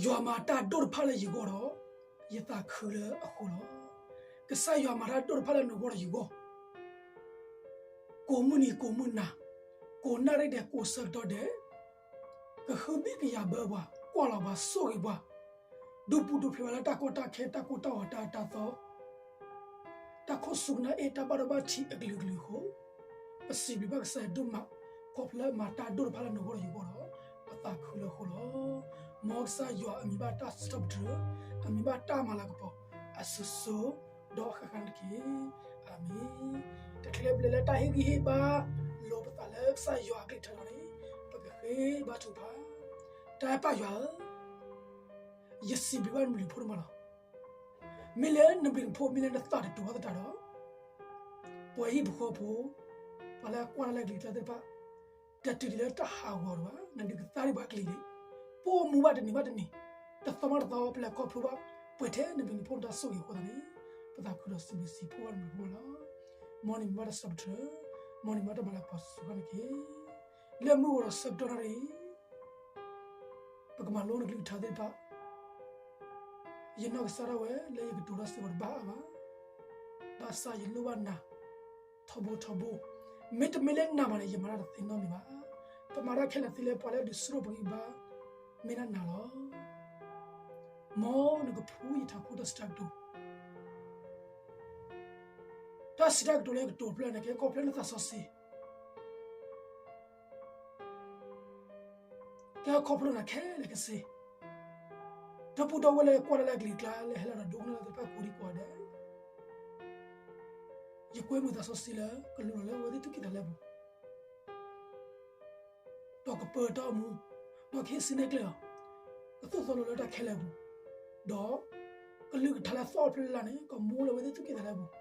ယွၤမၤတၢ်ဒိၣ်တဖၣ်လၢယဂီၢ်ဒီး ယသးခုလၢအဃိလီၤ. ကစၢ်ယွၤမၤတၢ်ဒိၣ်တဖၣ်လၢနဂီၢ်ဒီးယဂီၢ်, ကိးမုၢ်နံၤကိးမုၢ်နၤ, ကိးနၣ်ရံၣ်ဒဲးကိးဆၢကတီၢ်ဒဲး, ကဟုဘံၣ်ကယာ်ဘၢပှၤ, ကွၢ်လီၤပှၤ, ဆိၣ်ဂ့ၤပှၤ, ဒုးပူၤဒုးဖျဲးဝဲလၢတၢ်ကီတၢ်ခဲ တၢ်ကိၢ်တၢ်ဂီၤ တၢ်အၢတၢ်သီ, တၢ်ခိၣ်စူၢ်ကနၣ်အ့ၣ် တၢ်ဘၣ်ဒိဘၣ်ထံးအကလုာ်ကလုာ်အဃိ, ပစံးဘျုးဘၣ်ကစၢ်ယွၤဒိၣ်မး, ခီဖျိလၢအမၤတၢ်ဒိၣ်တဖၣ်လၢနဂီၢ်ဒီးယဂီၢ်ဒီး ပသးခုလၢအဃိလီၤ. မ်ကစၢ်ယွၤအမံၤဘၣ်တၢ်စံးထီၣ်ပတြၢၤ, အမံၤဘၣ်တၢ်မၤလၤကပီၤ, အစိၤစိၤဒီးဃၣ်ဃၣ်န့ၣ်တက့ၢ်. အၤမ့ၣ်. တချုးပျဲလၢတၢ်ဟ့ၣ်ဂံၢ်ဟ့ၣ်ဘါ လိာ်ပသးလၢကစၢ်ယွၤအကလုၢ်ကထါလီၤန့ၣ်, ပကဃ့ဘါထုကဖၣ်. တၢ်အဲၣ်ပၢ်ယွၤဧၢ, ယစံးဘျုးဘၣ်နဘျုးနဖှိၣ်ဒိၣ်မးလီၤ. မ့ၢ်လၢနဘျုးနဖှိၣ် မ့ၢ်လၢနသးတတူာ်ဘၣ်သတးဒီး, ပှၤဟံၣ်ဖိဃီဖိ, ပှၤလၢအကွၢ်တၢ်လၢအကလုၢ်ကထါသ့ၣ်တဖၣ်, တတုၤဒံးလၢတၢ်ဟးဂီၤဒံးဘၣ်, နဒုးကသါဒံးပှၤကလုာ်န့ၣ်, ပအိၣ်မူဘၣ်တနံၤဘၣ်တနံၤ, တသီဘၣ်တသီ ပလဲၤခီဖျိဘၣ်, ပှဲၤထဲနဘျုးနဖှိၣ်နတၢ်ဆိၣ်ဂ့ၤအဃိသတးန့ၣ်, ပသးခုဒီးစံးဘျုးစံးဖှိၣ်ဘၣ်နဘျုးနဖှိၣ်လီၤ. မ်နမံၤဘၣ်တၢ်စံးထီၣ်ပတြၢၤ, မ်နမံၤဘၣ်တၢ်မၤလၤကပီၤစူၢ်ကါန့ၣ်တက့ၢ်. လၢမုၢ်ဂီၤဒီးဆၢကတီၢ်နၣ်ရံၣ် ပကမၤလိနကလုၢ်ကထါသ့ၣ်တဖၣ်, ယနီၢ်ကစၢ်ဒၣ်ဝဲလၢယကတိၤတၢ်စ့ၢ်ကီးတဘၣ်အါဘၣ်, ဘၣ်ဆၣ်ယလိၣ်ဘၣ်နၤ ထီဘိထီဘိ, မ့တမ့ၢ်လၢနၤမးန့ၣ် ယမၤတၢ်တသ့နီတမံၤဘၣ်. ပမၤတၢ်ခဲလၢာ်သ့လၢပှၤလၢအဒုးဆူၣ်ထီၣ်ပဂံၢ်ဘါ မ့ၢ်ဒၣ်နၤလီၤ. မ်နကဖှူယထးခိၣ်တၢ်စံးတၢ်ကတိၤ, တၢ်စံးတၢ်ကတိၤလၢယကတိၤဖျါန့ၣ် ကဲခီဖျိနသးစီဆှံ ကဲခီဖျိနၤခဲလၢာ်ခဲဆ့, ဒီပုၢ်ဒီဝဲၢ်လၢကွၢ်တၢ်လၢအကလုၢ်အကျါ လၢဟဲလီၤဒီးဒိကနၣ်တၢ်သ့ၣ်တဖၣ်ကိးဒံကိးဂၤဒဲး, ယကွဲမုာ်သးစီဆှံလၢကလူလီၤလၢအဝဲသ့ၣ်သူၣ်ကံၢ်သးလဲအပူၤ, ဒီးကပၢတၢ်အိၣ်မူ, ဒီးကဟ့ၣ်ဆံးနဲၣ်ကျဲလီၤ, ကသိၣ်သီလိာ်လၢတၢ်ခဲလၢာ်အပူၤ, ဒီးကလုၢ်ကထါလၢအသီၣ်ဖျါလၢ်လၢ်န့ၣ် ကမူလၢအဝဲသ့ၣ်သူၣ်ကံၢ်သးလဲအပူၤ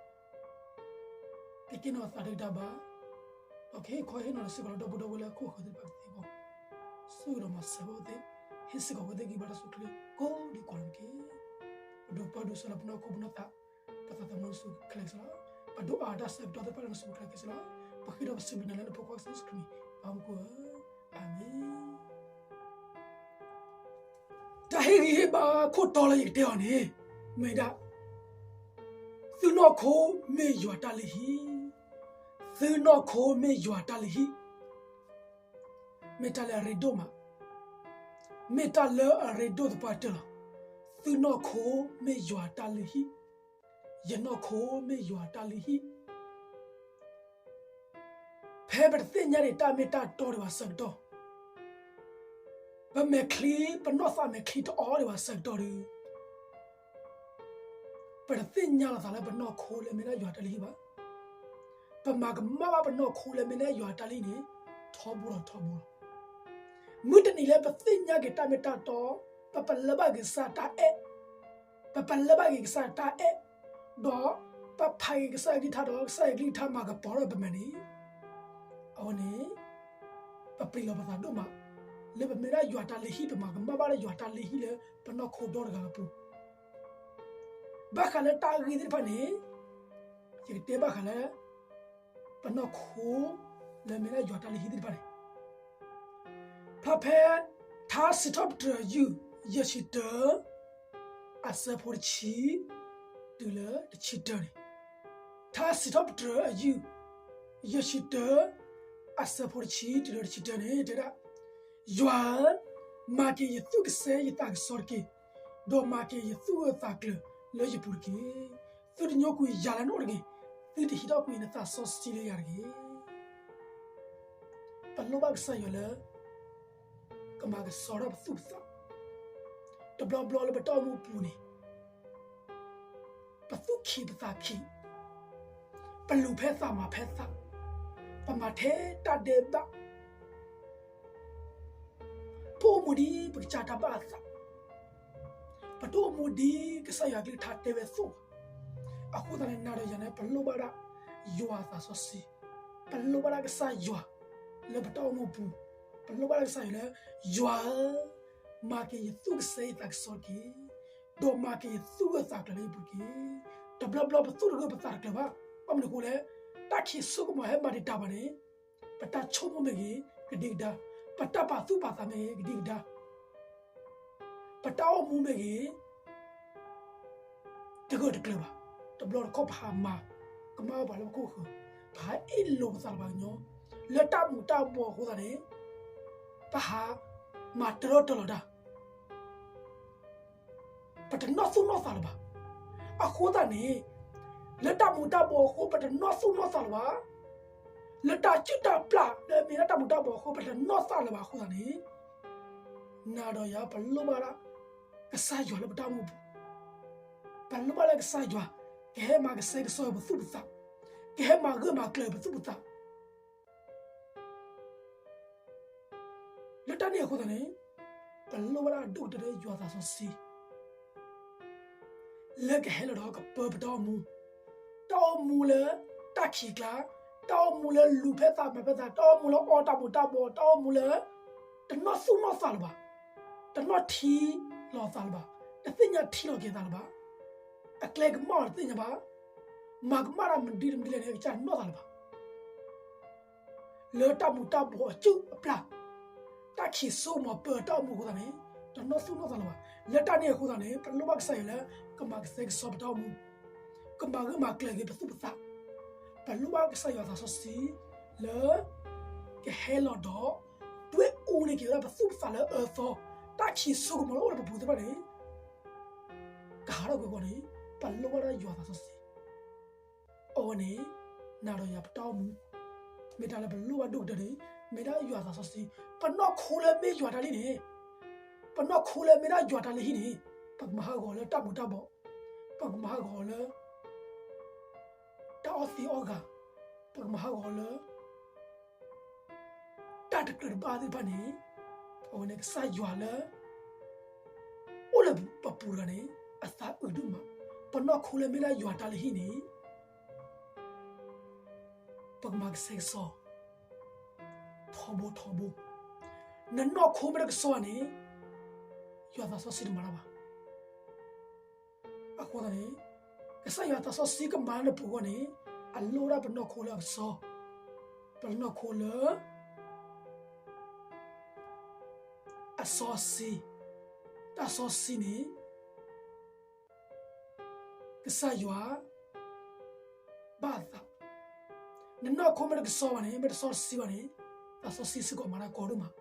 ကကဲနီၣ်သးဒုၣ်ဒါဘၣ်, ဒီးကဟ့ၣ်ခီဟ့ၣ်နီၤလၢစ့ၢ်ကီးလၢဒီပုၢ်ဒီဝဲၢ်လၢအခိၣ်ဃၢၤသ့ၣ်တဖၣ်ကသ့အဂီၢ်, ဆိၣ်ဂ့ၤဒီးမၤစၢၤဘၣ်အဝဲသ့ၣ်, ဟ့ၣ်စ့ၢ်ကီးအဝဲသ့ၣ်ဂံၢ်ဘါတၢ်ဆူၣ်ချ့ကိးဒံကိးဂၤတက့ၢ်. ပဒိးပၢဒိးဆှၢလၢပနီၢ်ခိပနီၢ်သး, ပသးသမူနစုခဲလၢာ်ကစၢ်လီၤ. ပဒိးအါတၢ်ဆၢကတီၢ်သ့ၣ်တဖၣ်လၢနစုခဲလၢာ်ကစၢ်လီၤ. ပဃ့ဒီးပစံးဘျုးနၤလၢနဖိခွါကစၢ်ယ့ၣ်ၡူးခရံာ်အမံၤ, ပၢ်မူခိၣ်ဧၢ, အၤမ့ၣ်. တၢ်ဟ့ၣ်ဂံၢ်ဟ့ၣ်ဘါခိၣ်တီလၢယကတဲအီၤန့ၣ်, မ့ၢ်ဒၣ်, သုနီၢ်ခိမ့ၢ်ယွၤတၢ်လုၢ်ဟံၣ်, သုနီၢ်ခိမ့ၢ်ယွၤတၢ်လုၢ်ဟံၣ်, မ့ၢ်တၢ်လၢအရ့ဒိၣ်မး, မ့ၢ်တၢ်လၢအရ့ဒိၣ်သပှၢ်တၢၢ်လီၤ. သုနီၢ်ခိမ့ၢ်ယွၤတၢ်လုၢ်ဟံၣ်, ယနီၢ်ခိမ့ၢ်ယွၤတၢ်လုၢ်ဟံၣ် ဖဲပတသ့ၣ်ညါဒံးတၢ်မ့ၢ်တၢ်တီဒံးဘၣ်ဆၢကတီၢ်, ပမဲာ်ချံ, ပနီၢ်သးမဲာ်ချံတအိၣ်ဒံးဘၣ်ဆၢကတီၢ်ဒီး, ပတသ့ၣ်ညါလီၤသးလၢပနီၢ်ခိလၢမ့ၢ်ဒၣ်ယွၤတၢ်လုၢ်ဟံၣ်ဘၣ်. ပမၤကမၣ်ဘၣ်ပနီၢ်ခိလၢမ့ၢ်ဒၣ်ယွၤတၢ်လုၢ်ဟံၣ်န့ၣ် ထီဘိလီၤထီဘိလီၤ. မုၢ်တနံၤလၢပသ့ၣ်ညါက့ၤတၢ်မ့ၢ်တၢ်တီ, ပပလၢၢ်ဘၣ်က့ၤကစၢ်တၢ်အဲၣ်, ပပလၢၢ်ဘၣ်က့ၤကစၢ်တၢ်အဲၣ်, ဒီးပဖးက့ၤကစၢ်အကလုၢ်ကထါဒီး ကစၢ်အကလုၢ်ကထါမၤကပီၤထီၣ်ပမဲာ်န့ၣ်, အဝဲန့ၣ် ပပျံၤလီၤပသးဒိၣ်မး လၢပမ့ၢ်ဒၣ်ယွၤတၢ်လုၢ်ဟံၣ်, ပမၤကမၣ်ဘၣ်လၢယွၤတၢ်လုၢ်ဟံၣ်လၢပနီၢ်ခိဒီတဂၤအပူၤ. ဘၣ်ဃးလၢတၢ်ဂ့ၢ်သ့ၣ်တဖၣ်န့ၣ်, ယကတဲဘၣ်ဃးလၢ ပနီၢ်ခိ လၢမ့ၢ်ဒၣ်ယွၤတၢ်လုၢ်ဟံၣ်သ့ၣ်တဖၣ်န့ၣ်, ဖဲဖဲ ထါစံးထီၣ်ပတြၢၤယုၢ် ယဲၢ်ဆံတၢ အဆၢဖိတဆံ တုၤလၢတဆံတၢန့ၣ်, ထါစံးထီၣ်ပတြၢၤအယုၢ် ယဲၢ်ဆံတၢ အဆၢဖိတဆံ တုၤလၢတဆံတၢန့ၣ် တဲဒၣ်, ယွၤဧၢ, မၤက့ၤယသူၣ်ကစဲယသးကစီၣ်တက့ၢ်, ဒီးမၤက့ၤယသူၣ်ဂၢၢ်သးကျၢၤလၢယပူၤတက့ၢ်. သုတညိကွံာ်ယၤလၢနအိၣ်တဂ့ၤ, သုတဟံးထီၣ်ကွံာ်နသးစီဆှံလၢယၤတဂ့ၤ. ပလိၣ်ဘၣ်ကစၢ်ယွၤလၢ ကမၤကဆှီထီၣ်ပသူၣ်ပသး, တဘျီဘျီလၢပတၢ်အိၣ်မူပူၤန့ၣ် ပသူၣ်ခံပသးခံ, ပလူၤဖဲသးမၤဖဲသး, ပမၤထဲတၢ်ဒဲးဘး, ပအိၣ်မူဒ်ပကစၢ်တၢ်ဘၣ်အသး, ပတအိၣ်မူဒ်ကစၢ်ယွၤကလုၢ်ကထါတဲဝဲအသိးဘၣ်. အဃိသတးန့ၣ် နၤဒီးယၤန့ၣ် ပလိၣ်ဘၣ်ဒၣ်ယွၤအသးစီဆှံ, ပလိၣ်ဘၣ်ဒၣ်ကစၢ်ယွၤ လၢပတၢ်အိၣ်မူပူၤ, ပလိၣ်ဘၣ်ဒၣ်ကစၢ်ယွၤလၢ ယွၤဧၢ, မၤက့ၤယသူၣ်ကစဲယသးကစီၣ်တက့ၢ်, ဒီးမၤက့ၤယသူၣ်ဂၢၢ်သးကျၢၤလၢယပူၤတက့ၢ်. တဘျီဘျီပသူၣ်တဂၢၢ်ပသးတကျၢၤဘၣ်. ဘၣ်မနုၤအဃိလဲၣ်, တၢ်ခံးစိကမီၤဟဲမၤတံာ်တာ်ဘၣ်န့ၣ်, ပတၢ်ဆိကမိၣ်မ့ၢ်ဂ့ၤ, ကဒံကဒါ, ပတၢ်ပာ်သူၣ်ပာ်သးမ့ၢ်ဂ့ၤ, ကဒံကဒါ. ပတၢ်အိၣ်မူမ့ၢ်ဂ့ၤ တဂၢၢ်တကျၢၤဘၣ်. တဘျီတခီၣ်ပဟးမၤကမၣ်ပှၤလၢပခိၣ်ပဃၢၤ, ပဟးအ့ၣ်လိာ်ပသးလၢၤဘၣ်ကညီ, လၢတၢ်မူၤတၢ်ဘှီးအဃိသတးန့ၣ် ပဟးမၤတရီတၢ်လီၤတၢ် ပတနီၢ်သူၣ်နီၢ်သးလၢၤဘၣ်. အဃိသတးန့ၣ် လၢတၢ်မူၤတၢ်ဘှီးအဃိ ပတနီၢ်သူၣ်နီၢ်သးလၢၤဘၣ်. လၢတၢ်စုၣ်တၢ်ပျၢ်လၢမ့ၢ်ဒၣ်တၢ်မူၤတၢ်ဘှီးအဃိ ပတနီၢ်သးလၢၤဘၣ်အဃိသတးန့ၣ် နၤဒီးယၤပလိၣ်ဘၣ်ဒၣ်ကစၢ်ယွၤလၢပတၢ်အိၣ်မူပူၤ, ပလိၣ်ဘၣ်လၢကစၢ်ယွၤ ကဟဲမၤကဆှဲကဆှီပသူၣ်ပသး, ကဟဲမၤဂၢၢ်မၤကျၢၤပသူၣ်ပသး လၢတၢ်န့ၣ်အဃိသတးန့ၣ် ပလိၣ်ဘၣ်ဒၣ်အဒိၣ်ကတၢၢ်လၢယွၤသးစီဆှံ လၢကဟဲလီၤဒီးကပၢပတၢ်အိၣ်မူ, တၢ်အိၣ်မူလၢတၢ်ခံးကျါ, တၢ်အိၣ်မူလၢလူၤဖဲသးမၤဖဲသး, တၢ်အိၣ်မူလၢအီတၢ်မူၤတၢ်ဘှီး, တၢ်အိၣ်မူလၢတနီၢ်သူၣ်နီၢ်သးလၢၤဘၣ်, တနီၢ်ထံလီၤသးလၢၤဘၣ်, တသ့ၣ်ညါထံလီၤက့ၤသးလၢၤဘၣ်, အကျဲကမၣ်အီၤတသ့ၣ်ညါဘၣ်, မၤကမၣ်တၢ်မနုၤတမနုၤလဲၣ်န့ၣ် အကစၢ်တနီၢ်သးလၢၤဘၣ် လၢတၢ်မူၤတၢ်ဘှီးအစုၣ်အပျၢ်, တၢ်ခံးစိကမီၤပၢတၢ်အိၣ်မူအဃိသတးန့ၣ် တနီၢ်သူၣ်နီၢ်သးလၢၤဘၣ်. လၢတၢ်န့ၣ်အဃိသတးန့ၣ် ပလိၣ်ဘၣ်ကစၢ်ယွၤလၢ ကမၤကဆှဲကဆှီပတၢ်အိၣ်မူ, ကမၤဂၢၢ်မၤကျၢၤက့ၤပသူၣ်ပသး, ပလိၣ်ဘၣ်ကစၢ်ယွၤသးစီဆှံလၢ ကဟဲလီၤဒီး တွဲၣ်အူန့ၢ်က့ၤဝဲဒၣ်ပသူၣ်ပသးလၢအအၢအသီ, တၢ်ခံးစိကမီၤလၢအိၣ်လၢပပူၤသ့ၣ်တဖၣ်န့ၣ် ကဟးထီၣ်ကွံာ်အဂီၢ်န့ၣ် ပလိၣ်ဘၣ်ဒၣ်ယွၤသးစီဆှံ အဝဲန့ၣ် နၤဒီးယၤပတၢ်အိၣ်မူ မ့ၢ်တၢ်လၢပလိၣ်ဘၣ်ဒိၣ်ကတၢၢ်န့ၣ် မ့ၢ်ဒၣ်ယွၤသးစီဆှံ, ပနီၢ်ခိလၢမ့ၢ်ယွၤတၢ်လၢဟံၣ်န့ၣ်, ပနီၢ်ခိလၢမ့ၢ်ဒၣ်ယွၤတၢ်လၢဟံၣ်န့ၣ် ပကမၤဟးဂီၤလၢတၢ်မူၤတၢ်ဘှီး, ပကမၤဟးဂီၤလၢ တၢ်အီၣ်သံအီၣ်ဂၤ, ပကမၤဟးဂီၤလၢ တၢ်တကြၢးတဘၣ်သ့ၣ်တဖၣ်န့ၣ်, အဝဲန့ၣ်ကစၢ်ယွၤလၢ အိၣ်လၢပပူၤတဂၤန့ၣ် အသးအုးဒိၣ်မး, ပနီၢ်ခိလၢမ့ၢ်ဒၣ်ယွၤတၢ်လၢဟံၣ်န့ၣ် ပကမၤကဆှဲကဆှီ ထီဘိထီဘိ, နနီၢ်ခိမ့ၢ်တကဆှီန့ၣ် ယွၤသးစီဆှံတမၤတၢ်ဘၣ်. အဃိသတးန့ၣ် ကစၢ်ယွၤသးစီဆှံကမၤလၢနပူၤအဂီၢ်န့ၣ် အလိၣ်ဒၣ်ပနီၢ်ခိလၢအကဆှီ, ပနီၢ်ခိလၢ အစီဆှံ, တၢ်စီဆှံန့ၣ် ကစၢ်ယွၤ ဘၣ်အသး, နနီၢ်ခိမ့ၢ်တကဆှီဘၣ်န့ၣ် မ့ၢ်တစီဆှံဘၣ်န့ၣ် သးစီဆှံစ့ၢ်ကီးမၤတၢ်ကီဒိၣ်မး,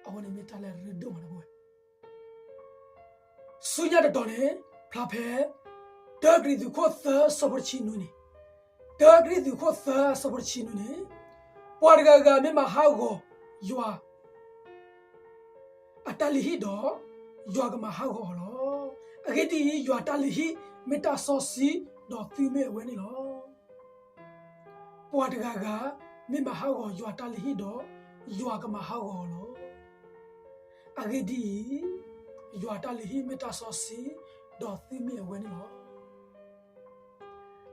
အဝဲန့ၣ်မ့ၢ်တၢ်လၢအရ့ဒိၣ်မးတဝဲ ဆူညါတတီၤန့ၣ် ဖျါဖဲ တၢကရံၣ်သူးခိၣ်သၢ အဆၢဖိတဆံနွံန့ၣ်, တၢကရံၣ်သူးခိၣ်သၢ အဆၢဖိတဆံနွံန့ၣ်, ပှၤတဂၤဂၤမ့ၢ်မၤဟးဂီၤယွၤ အတၢ်လုၢ်ဟံၣ်ဒီး ယွၤကမၤဟးဂီၤအီၤလီၤ. အဂ့ၢ်ဒ်အံၤ, ယွၤတၢ်လုၢ်ဟံၣ်မ့ၢ်တၢ်စီဆှံ, ဒီးသုမ့ၢ်အဝဲန့ၣ်လီၤ. ပှၤတဂၤဂၤ မ့ၢ်မၤဟးဂီၤယွၤတၢ်လုၢ်ဟံၣ်ဒီး ယွၤကမၤဟးဂီၤအီၤလီၤ. အဂ့ၢ်ဒ်အံၤ, ယွၤတၢ်လုၢ်ဟံၣ်မ့ၢ်တၢ်စီဆှံ, ဒီးသုမ့ၢ်အဝဲန့ၣ်လီၤ.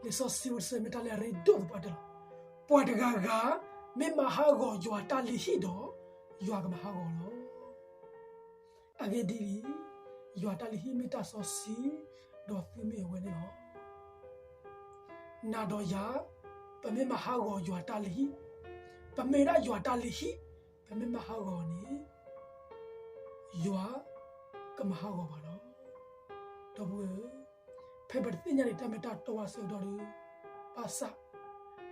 လံာ်စီဆှံဝဲတဆၢမ့ၢ်တၢ်လၢအရ့ဒိၣ်သပှၢ်တၢၢ်လီၤ. ပှၤတဂၤဂၤ မ့ၢ်မၤဟးဂီၤယွၤတၢ်လုၢ်ဟံၣ်ဒီး ယွၤကမၤဟးဂီၤအီၤလီၤ. အဂ့ၢ်ဒ်အံၤ, ယွၤတၢ်လုၢ်ဟံၣ်မ့ၢ်တၢ်စီဆှံ, ဒီးသုမ့ၢ်အဝဲန့ၣ်လီၤ. နၤဒီးယၤ, ပမ့ၢ်မၤဟးဂီၤယွၤတၢ်လုၢ်ဟံၣ်, ပမ့ၢ်ဒၣ်ယွၤတၢ်လုၢ်ဟံၣ်, ပမ့ၢ်မၤဟးဂီၤန့ၣ် ယွၤကမၤဟးဂီၤပှၤလီၤ. ဒီပုၢ်ဝဲၢ်ဧၢ, ဖဲပတသ့ၣ်ညါန့ၣ်တၢ်မ့ၢ်တၢ်တီဘၣ်အဆၢကတီၢ်ဒီး, ဘၣ်ဆၣ်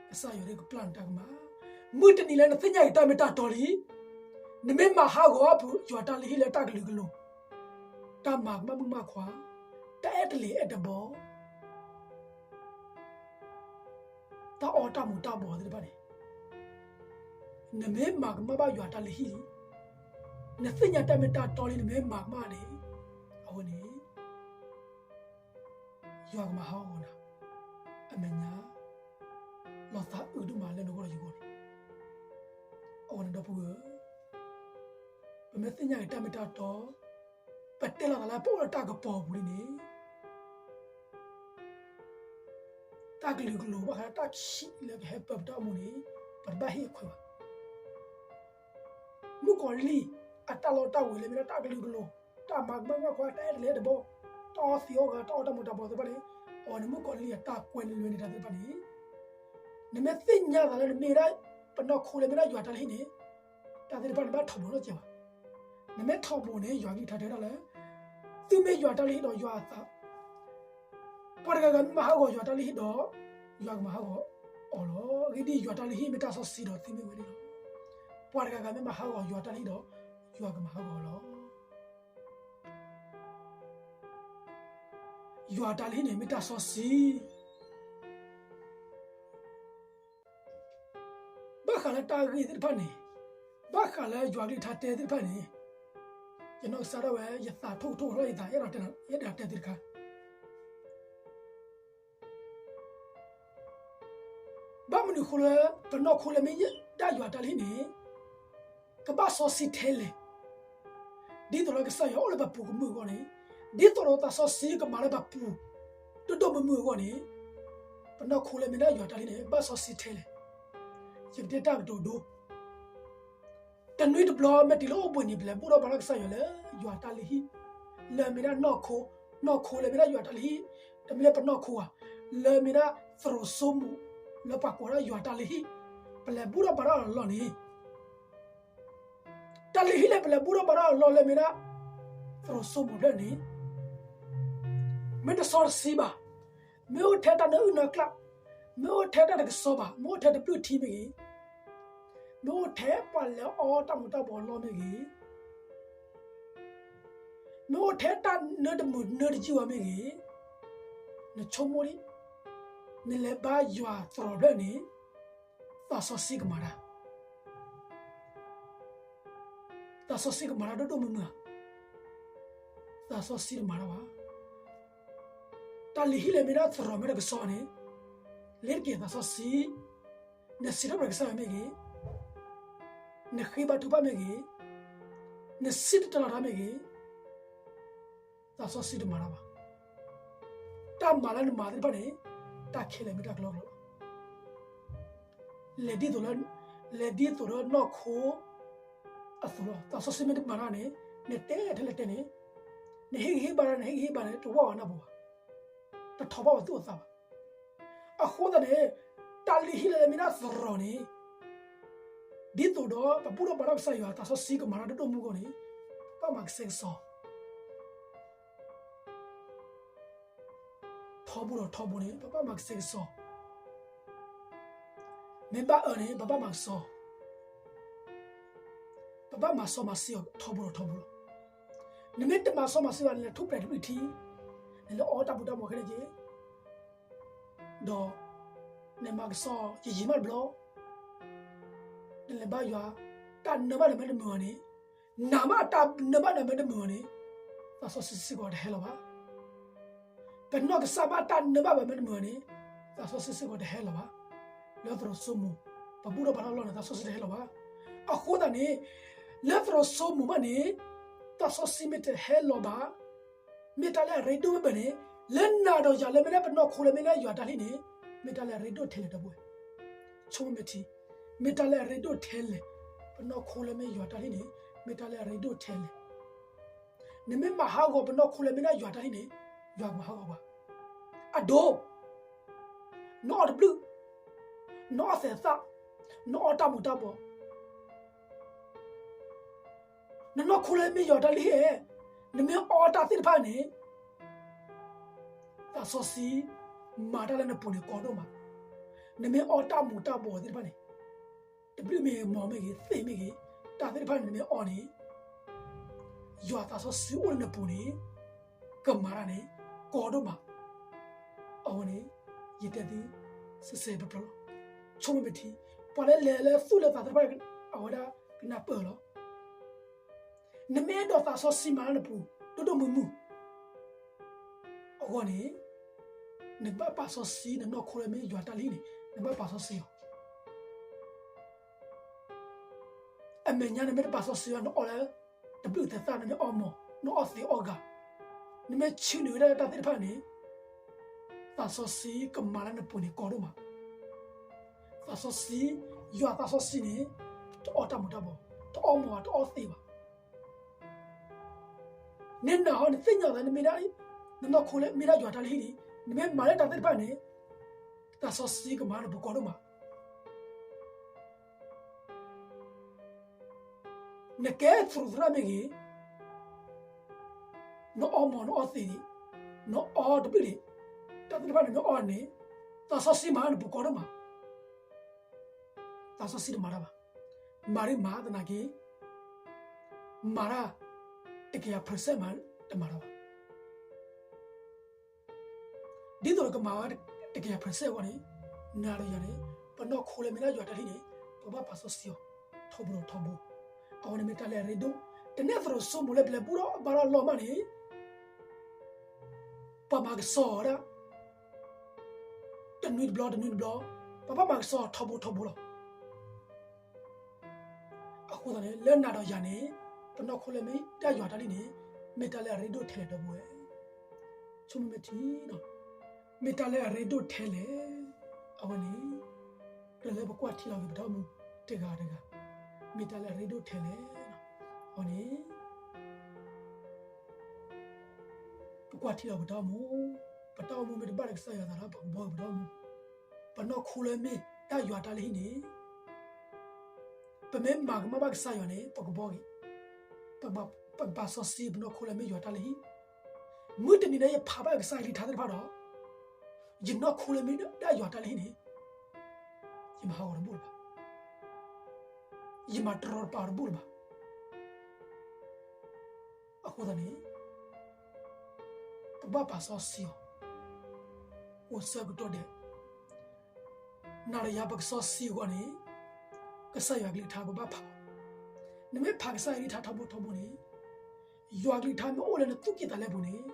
ကစၢ်ယွၤကပျၢ်နတၢ်ကမၣ်, မုၢ်တနံၤလၢနသ့ၣ်ညါက့ၤတၢ်မ့ၢ်တၢ်တီလံ, နမ့ၢ်မၤဟးဂီၤယွၤတၢ်လုၢ်ဟံၣ်လၢတၢ်ကလုာ်ကလိၤ, တၢ်မၤကမၣ်မုၣ်ကမၣ်ခွါ, တၢ်အဲၣ်တလ့ၤအဲၣ်တဘီ တၢ်အီၣ်တၢ်မူၤတၢ်ဘှီးသ့ၣ်တဖၣ်န့ၣ်, နမ့ၢ်မၤကမၣ်ဘၣ်ယွၤတၢ်လုၢ်ဟံၣ်လံ, နသ့ၣ်ညါတၢ်မ့ၢ်တၢ်တီလံ နမ့ၢ်မၤကမၣ်န့ၣ်, အဝဲန့ၣ် ယွၤကမၤဟးဂီၤနၤ, အမဲာ်ညါ လီၤသးအုးဒိၣ်မးလၢနဂီၢ်ဒီးယဂီၢ်န့ၣ်, အဝဲန့ၣ်ဒီပုၢ်ဝဲၢ်ဧၢ, ပမ့ၢ်သ့ၣ်ညါက့ၤတၢ်မ့ၢ်တၢ်တီ, ပတဲလီၤသးလၢပအိၣ်လၢတၢ်ကပီၤပူၤလံန့ၣ်, တၢ်ကလုာ်ကလိၤဘၣ်ဃးတၢ်ခံးလၢကဟဲပၢပတၢ်အိၣ်မူန့ၣ်, ပတဘၣ်ဟ့ၣ်အခွဲးဘၣ်. မုၣ်ကီၤလံၢ်အတၢ်လီတၢ်ဝ့ၤလၢမ့ၢ်ဒၣ်တၢ်ကလုာ်ကလိၤ, တၢ်မၤကမၣ်မုၣ်ကမၣ်ခွါ, တၢ်အဲၣ်တလ့ၤအဲၣ်တဘီ, တၢ်အီသံးအီဂၤ, တၢ်အီတၢ်မူၤတၢ်ဘှီးသ့ၣ်တဖၣ်န့ၣ်, အဝဲန့ၣ်မုၣ်ကီၤလံၢ်အတၢ်ကွဲးလၢလွဲန့ၣ်တၢ်သ့ၣ်တဖၣ်န့ၣ်, နမ့ၢ်သ့ၣ်ညါသးလၢနမ့ၢ်ဒၣ်ပနီၢ်ခိလၢမ့ၢ်ဒၣ်ယွၤတၢ်လုၢ်ဟံၣ်န့ၣ်, တၢ်သ့ၣ်တဖၣ်နဘၣ်ထီၣ်ဘိးနီတစဲးဘၣ်. နမ့ၢ်ထီၣ်ဘိးန့ၣ် ယွၤကလုၢ်ကထါတဲဝဲဒၣ်လၢ သုမ့ၢ်ယွၤတၢ်လုၢ်ဟံၣ်ဒီးယွၤအသး, ပှၤတဂၤဂၤမ့ၢ်မၤဟးဂီၤယွၤတၢ်လုၢ်ဟံၣ်ဒီး ယွၤကမၤဟးဂီၤအီၤလီၤ. အဂ့ၢ်ဒ်အံၤ, ယွၤတၢ်လုၢ်ဟံၣ်မ့ၢ်တၢ်စီဆှံဒီးသုမ့ၢ်ဝဲန့ၣ်လီၤ. ပှၤတဂၤဂၤမ့ၢ်မၤဟးဂီၤယွၤတၢ်လုၢ်ဟံၣ်ဒီး ယွၤကမၤဟးဂီၤအီၤလီၤ. ယွၤတၢ်လုၢ်ဟံၣ်န့ၣ်မ့ၢ်တၢ်စီဆှံ ဘၣ်ဃးလၢတၢ်ဂ့ၢ်သ့ၣ်တဖၣ်န့ၣ်, ဘၣ်ဃးလၢယွၤကလုၢ်ကထါတဲသ့ၣ်တဖၣ်န့ၣ်, ယနီၢ်ကစၢ်ဒၣ်ဝဲ ယသးထီၣ်ကထိၣ်ကထီၣ်ယသး ယအဲၣ်ဒိးတဲသုတခါ ဘၣ်မနုၤအဃိလၢ ပနီၢ်ခိလၢမ့ၢ်ဒၣ်ယွၤတၢ်လုၢ်ဟံၣ်န့ၣ် ကဘၣ်စီဆှံထဲလဲၣ်. ဒ်သိးလၢကစၢ်ယွၤအိၣ်လၢပပူၤကမုာ်အဂီၢ်န့ၣ်, ဒ်သိးဒီးသးစီဆှံကမၤလၢပပူၤ ဒိၣ်ဒိၣ်မုၢ်မုၢ်အဂီၢ်န့ၣ်, ပနီၢ်ခိလၢမ့ၢ်ဒၣ်ယွၤတၢ်လုၢ်ဟံၣ်န့ၣ် ဘၣ်စီဆှံထဲလဲၣ်. ယကတဲတၢ်ကတိၤဒိ တနွံတဘျီ မ့ၢ်တုၤလၢအိၣ်ဘှံးနံၤ ပလဲၤဘူၣ်ထီၣ်ဘါထီၣ်ကစၢ်ယွၤလၢယွၤတၢ်လုၢ်ဟံၣ်, လၢမ့ၢ်ဒၣ်နီၢ်ခိ, နီၢ်ခိလၢမ့ၢ်ဒၣ်ယွၤတၢ်လုၢ်ဟံၣ်, တမ့ၢ်လၢပနီၢ်ခိဧါ, လၢမ့ၢ်ဒၣ်သရိာ်စိမိၤ လၢပှၤကိးဒၣ်ယွၤတၢ်လုၢ်ဟံၣ်, ပလဲၤဘူၣ်ထီၣ်ဘါထီၣ်အလီၢ်န့ၣ် တၢ်လုၢ်ဟံၣ်လၢပလဲၤဘူၣ်ထီၣ်ဘါထီၣ်အလီၢ်လၢမ့ၢ်ဒၣ် သရိာ်စိမိၤဖျၢၣ်န့ၣ် မ့ၢ်တစီတဆှံဘၣ်, မ့ၢ်အိၣ်ထဲတၢ်နၢအုၣ်နၢကျၣ်, မ့ၢ်အိၣ်ထဲတၢ်တကစီဘၣ်, မ့ၢ်အိၣ်ထဲတဘျုးထံမ့ၢ်ဂ့ၤ, မ့ၢ်အိၣ်ထဲပှၤလဲၤအီတၢ်မူၤတၢ်ဘှီးအလီၢ်မ့ၢ်ဂ့ၤ, မ့ၢ်အိၣ်ထဲတၢ်နၢတမုာ်နၢတယုၢ်ဝဲမ့ၢ်ဂ့ၤ, နဆိကမိၣ်ဒံး, နလဲၤဘါယွၤသရိာ်ဖျၢၣ်န့ၣ် သးစီဆှံကမၤတၢ် သးစီဆှံကမၤတၢ်ဒိၣ်ဒိၣ်မုၢ်မုၢ်ဧါ, သးစီဆှံတမၤတၢ်ဘၣ်. တၢ်လုၢ်ဟံၣ်လၢမ့ၢ်ဒၣ်သရိာ်မ့ၢ်တကစီန့ၣ်, လ့ၤတက့ၤသးစီဆှံ, နစံးထီၣ်ပတြၢၤကစၢ်ယွၤမ့ၢ်ဂ့ၤ, နဃ့ဘါထုကဖၣ်မ့ၢ်ဂ့ၤ, နစံၣ်တဲၤတဲလီၤတၢ်မ့ၢ်ဂ့ၤ, သးစီဆှံတမၤတၢ်ဘၣ်. တၢ်မၤလၢနမၤသ့ၣ်တဖၣ်န့ၣ်, တၢ်ခဲလၢာ်မ့ၢ်တၢ်ကလီကလီလီၤ. လဲၤဒ်သိးလၢ, လဲၤဒ်သိးလၢနီၢ်ခိအသိးလီၤ. သးစီဆှံမ့ၢ်တမၤတၢ်န့ၣ်, နတဲထဲလဲၣ်တဲန့ၣ်, နဟ့ၣ်ဂံၢ်ဟ့ၣ်ဘါတၢ်, နဟ့ၣ်ဂံၢ်ဟ့ၣ်ဘါန့ၣ် တဝၢ်ဝဲနၢ်ပူၤဘၣ်, တထီၣ်ဘၣ်ဝဲသူၣ်အသးဘၣ်. အဃိသတးန့ၣ်, တၢ်လုၢ်ဟံၣ်လၢမ့ၢ်ဒၣ်သရိာ်န့ၣ်, ဒ်သိးဒီးပဘူၣ်ထီၣ်ဘါထီၣ်ကစၢ်ယွၤ သးစီဆှံကမၤတၢ်ဒိၣ်ဒိၣ်မုၢ်မုၢ်အဂီၢ်န့ၣ်, ပဘၣ်မၤကစဲကစီ, ထီဘိဒီးထီဘိန့ၣ် ပဘၣ်မၤကစဲကစီ, မ့ၢ်ဘၣ်အၢန့ၣ် ပဘၣ်မၤကစီ, ပဘၣ်မၤစီမၤဆှံအီၤထီဘိဒီးထီဘိလီၤ. နမ့ၢ်တမၤစီမၤဆှံဘၣ် နလဲၤထူၣ်ဖျဲးတဘျုးထံ, နလဲၤအီတၢ်မူၤတၢ်ဘှီးခဲလၢာ်က့ၤ ဒီး နမၤကစီယံာ်ယံာ်မးတဘျီ, နလဲၤဘါယွၤ, တၢ်နၢဘၣ်နမဲတမုာ်အီၤန့ၣ်, နမၤတၢ်နၢဘၣ်နမဲတမုာ်အီၤန့ၣ်, သးစီဆှံစ့ၢ်ကီးတဟဲလီၤဘၣ်. ပနီၢ်ကစၢ်ဘၣ်တၢ်နၢဘၣ်ပမဲတမုာ်အီၤန့ၣ်, သးစီဆှံစ့ၢ်ကီးတဟဲလီၤဘၣ်. လၢသရိာ်စိမိၤ, ပဘူၣ်ထီၣ်ဘါထီၣ်အလီၢ်န့ၣ် သးစီဆှံတဟဲလီၤဘၣ်. အဃိသတးန့ၣ်, လၢသရိာ်စိမိၤဘၣ်န့ၣ်, သးစီဆှံမ့ၢ်တဟဲလီၤဘၣ် မ့ၢ်တၢ်လၢအရ့ဒိၣ်ဘၣ်န့ၣ်, လၢနၤဒီးယၤလၢမ့ၢ်ဒၣ်ပနီၢ်ခိလၢမ့ၢ်ဒၣ်ယွၤတၢ်လုၢ်ဟံၣ်န့ၣ်, မ့ၢ်တၢ်လၢအရ့ဒိၣ်ထဲလဲၣ်ဒီပုၢ်ဝဲၢ်, ဆိကမိၣ်မ့ၢ်ထံ, မ့ၢ်တၢ်လၢအရ့ဒိၣ်ထဲလဲၣ်, ပနီၢ်ခိလၢမ့ၢ်ယွၤတၢ်လုၢ်ဟံၣ်န့ၣ်, မ့ၢ်တၢ်လၢအရ့ဒိၣ်ထဲလဲၣ်. နမ့ၢ်မၤဟးဂီၤပနီၢ်ခိလၢမ့ၢ်ဒၣ်ယွၤတၢ်လုၢ်ဟံၣ်န့ၣ်, ယွၤကမၤဟးဂီၤပှၤ, အဒိ နအီၣ်တဘျုး, နအီၣ်သဲးသၣ်, နအီၣ်တၢ်မူၤတၢ်ဘှီး, နနီၢ်ခိလၢမ့ၢ်ယွၤတၢ်လုၢ်ဟံၣ်ဧၢ, နမ့ၢ်အီတၢ်သ့ၣ်တဖၣ်န့ၣ်, သးစီဆှံမၤတၢ်လၢနပူၤန့ၣ် ကီဒိၣ်မး, နမ့ၢ်အီတၢ်မူၤတၢ်ဘှီးသ့ၣ်တဖၣ်န့ၣ်, တဘျုးမ့ၢ်ဂ့ၤ, မီၤမ့ၢ်ဂ့ၤ, သ့ၣ်မ့ၢ်ဂ့ၤ, တၢ်သ့ၣ်တဖၣ်န့ၣ်နမ့ၢ်အီန့ၣ်, ယွၤသးစီဆှံအိၣ်လၢနပူၤန့ၣ်, ကမၤတၢ်န့ၣ် ကီဒိၣ်မး. အဝဲန့ၣ် ယတဲသု စဲးစဲးပျီပျီလီၤ. ဆိကမိၣ်မ့ၢ်ထံ, ပှၤလၢလဲၤလၢသူၣ်လၢသးသ့ၣ်တဖၣ် အဝဲဒၣ်ကနၢ်ပၢၢ်လီၤ. နမ့ၢ်အဲၣ်ဒိးသးစီဆှံမၤလၢနပူၤ ဒိၣ်ဒိၣ်မုၢ်မုၢ်အဂီၢ်န့ၣ်, နကဘၣ်ပာ်စီဆှံ နနီၢ်ခိလၢမ့ၢ်ယွၤတၢ်လုၢ်ဟံၣ်န့ၣ် နဘၣ်ပာ်စီဆှံအီၤ. အမဲာ်ညါနမ့ၢ်တပာ်စီဆှံဘၣ် နအီၣ်လၢတဘျုးသဲးသၣ် နမ့ၢ်အီမီၤ နအီသံးအီဂၤ, နမ့ၢ်ဆှၢနုာ်ဝဲဒၣ်လၢတၢ်သ့ၣ်တဖၣ်န့ၣ်, သးစီဆှံကမၤလၢနပူၤန့ၣ်ကီဒိၣ်မး. သးစီဆှံ, ယွၤသးစီဆှံန့ၣ် တအီတၢ်မူၤတၢ်ဘှီး, တအီမီၤဘၣ်, တအီသံးဘၣ်. နနာ်ဟီ နသ့ၣ်ညါသး နမ့ၢ်ဒၣ်, နနီၢ်ခိလၢမ့ၢ်ဒၣ်ယွၤတၢ်လုၢ်ဟံၣ်န့ၣ်, နမ့ၢ်မၤလၢတၢ်သ့ၣ်တဖၣ်န့ၣ်, သးစီဆှံကမၤလၢနပူၤကီဒိၣ်မး. နကဲသရူးသရၣ်မ့ၢ်ဂ့ၤ, နအီမီၤနအီသံးဒံး, နအီတဘျုးဒံး, တၢ်သ့ၣ်တဖၣ်န့ၣ်နအီန့ၣ်, သးစီဆှံမၤနပူၤကီၢ်ဒိၣ်မး, သးစီဆှံတမၤတၢ်ဘၣ်, မၤဒ်မၤသနာ်က့, မၤတၢ် တကယၤ percent မးတမၤတၢ်ဘၣ်. ဒ်သိးကမၤဝဲတကယၤ percent အဂီၢ်န့ၣ်, နၤဒီးယၤန့ၣ်, ပနီၢ်ခိလၢမ့ၢ်ဒၣ်ယွၤတၢ်လံန့ၣ်, ပကဘၣ်ပာ်စီဆှံအီၤ, ထီဘိဒီးထီဘိ, အဝဲန့ၣ်မ့ၢ်တၢ်လၢအရ့ဒိၣ်, တနဲၣ်သရိာ်စိမိၤလၢပလဲၤဘူၣ်ထီၣ်အဘါထီၣ်အလီၢ်မးန့ၣ်, ပှၤမၤကစီၤအီၤဒၣ် တနွံတဘျီတနွံတဘျီ, ပဘၣ်မၤကစီၤထီဘိထီဘိလီၤ. အဃိသတးန့ၣ် လၢနၤဒီးယၤန့ၣ်, ပနီၢ်ခိလၢမ့ၢ်ဒၣ်ယွၤတၢ်လံန့ၣ်, မ့ၢ်တၢ်လၢအရ့ဒိၣ်ထဲလဲၣ်ဒီပုၢ်ဝဲၢ်, ဆိကမိၣ်မ့ၢ်ထံ, မ့ၢ်တၢ်လၢအရ့ဒိၣ်ထဲလဲၣ်, အဝဲန့ၣ်, ကြၢးလၢပကွၢ်ထံလီၤက့ၤပတၢ်အိၣ်မူတဂၤတဂၤ, မ့ၢ်တၢ်လၢအရ့ဒိၣ်ထဲလဲၣ်, အဝဲန့ၣ် ပကွၢ်ထံလီၤပတၢ်အိၣ်မူ, ပတၢ်အိၣ်မူမ့ၢ်တဘၣ်ဒီးကစၢ်ယွၤအသးဒီး ပကဘှီက့ၤပတၢ်အိၣ်မူ, ပနီၢ်ခိလၢမ့ၢ်ဒၣ်ယွၤတၢ်လၢဟံၣ်န့ၣ်, ပမ့ၢ်မၤကမၣ်ဘၣ်ကစၢ်ယွၤန့ၣ် ပကဘှီက့ၤ, ပကပာ်စီဆှံပနီၢ်ခိလၢမ့ၢ်ယွၤတၢ်လၢဟံၣ်, မုၢ်တနံၤလၢယဖးဘၣ်ကစၢ်ယွၤကလုၢ်ကထါသ့ၣ်တဖၣ်ဒီး, ယနီၢ်ခိလၢမ့ၢ်ဒၣ်ယွၤတၢ်လၢဟံၣ်န့ၣ်, ယမၤဟးဂီၤတဘူၣ်လၢၤဘၣ်, ယမၤတရီတပါတဘူၣ်လၢၤဘၣ်. အဃိသတးန့ၣ်, ပဘၣ်ပာ်စီဆှံအီၤ, အိၣ်ဆၢကတီၢ်ဒဲး, နၤဒီးယၤပကစီဆှံအဂီၢ်န့ၣ်, ကစၢ်ယွၤကလုၢ်ကထါပဘၣ်ဖးအီၤ, နမ့ၢ်ဖးကစၢ်ယွၤကလုၢ်ကထါထီဘိထီဘိန့ၣ်, ယွၤကလုၢ်ကထါမ့ၢ်အိၣ်လၢနသူၣ်ကံၢ်သးလဲပူၤန့ၣ်,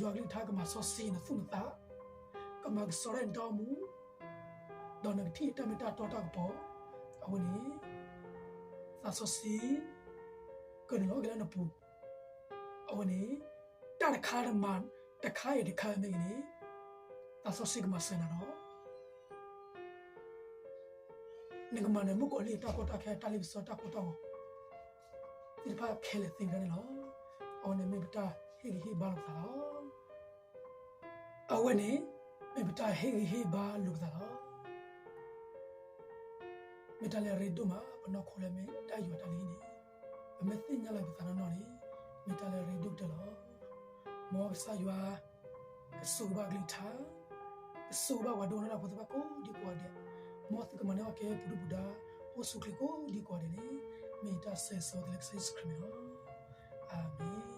ယွၤကလုၢ်ကထါကမၤစီဆှံနသူၣ်နသး, ကမၤကဆှီဒၣ်နတၢ်အိၣ်မူ, ဒီးနကထံၣ်တၢ်မ့ၢ်တၢ်တီတၢ်ကပီၤ, အဝဲန့ၣ်, သးစီဆှံ, ကနုာ်လီၤက့ၤလၢနပူၤ, အဝဲန့ၣ်, တၢ်တခါတမၤ, တခါအံၤတခါအံၤမ့ၢ်ဂ့ၤန့ၣ်, သးစီဆှံကမၤစၢၤနၤလီၤ. နကမၤနၢၤမုၣ်ကီၤလံၢ်အတၢ်ကီတၢ်ခဲ တၢ်လ့ပစီတၢ်ကိၢ်တၢ်ဂီၤ, သ့ၣ်တဖၣ်ခဲလၢာ်သ့ၣ်တဖၣ်န့ၣ်လီၤ. အဝဲန့ၣ်မ့ၢ်ပတၢ်ဟ့ၣ်ဂံၢ်ဟ့ၣ်ဘါလိာ်ပသးလီၤ. အဝဲန့ၣ်, မ့ၢ်ပတၢ်ဟ့ၣ်ဂံၢ်ဟ့ၣ်ဘါလိာ်ပသးလီၤ. မ့ၢ်တၢ်လၢအရ့ဒိၣ်မး ပနီၢ်ခိလၢမ့ၢ်ဒၣ်ယွၤတၢ်လၢဟံၣ်န့ၣ်, ပမ့ၢ်သ့ၣ်ညါလီၤပသးနီၢ်နီၢ်န့ၣ်, မ့ၢ်တၢ်လၢအရ့ဒိၣ်ကတၢၢ်လီၤ. မ်ကစၢ်ယွၤ, ကဆိၣ်ဂ့ၤဘၣ်အကလုၢ်ကထါ, ကဆိၣ်ဂ့ၤဘၣ်ပှၤဒိကနၣ်တၢ်ဖိသ့ၣ်တဖၣ်ကိးဒံကိးဂၤဒဲး, မ်သုကမၤန့ၢ်အီၣ်ကဲပူၤဒုၣ်ပူၤဒါ, အိၣ်ဆူၣ်ချ့ကိးဒံကိးဂၤဒဲးန့ၣ်, မ့ၢ်ယတၢ်ဆၢဂ့ၤဆၢဝါသုလၢကစၢ်ယ့ၣ်ၡူးခရံာ်မံၤလီၤ. အၤမ့ၣ်.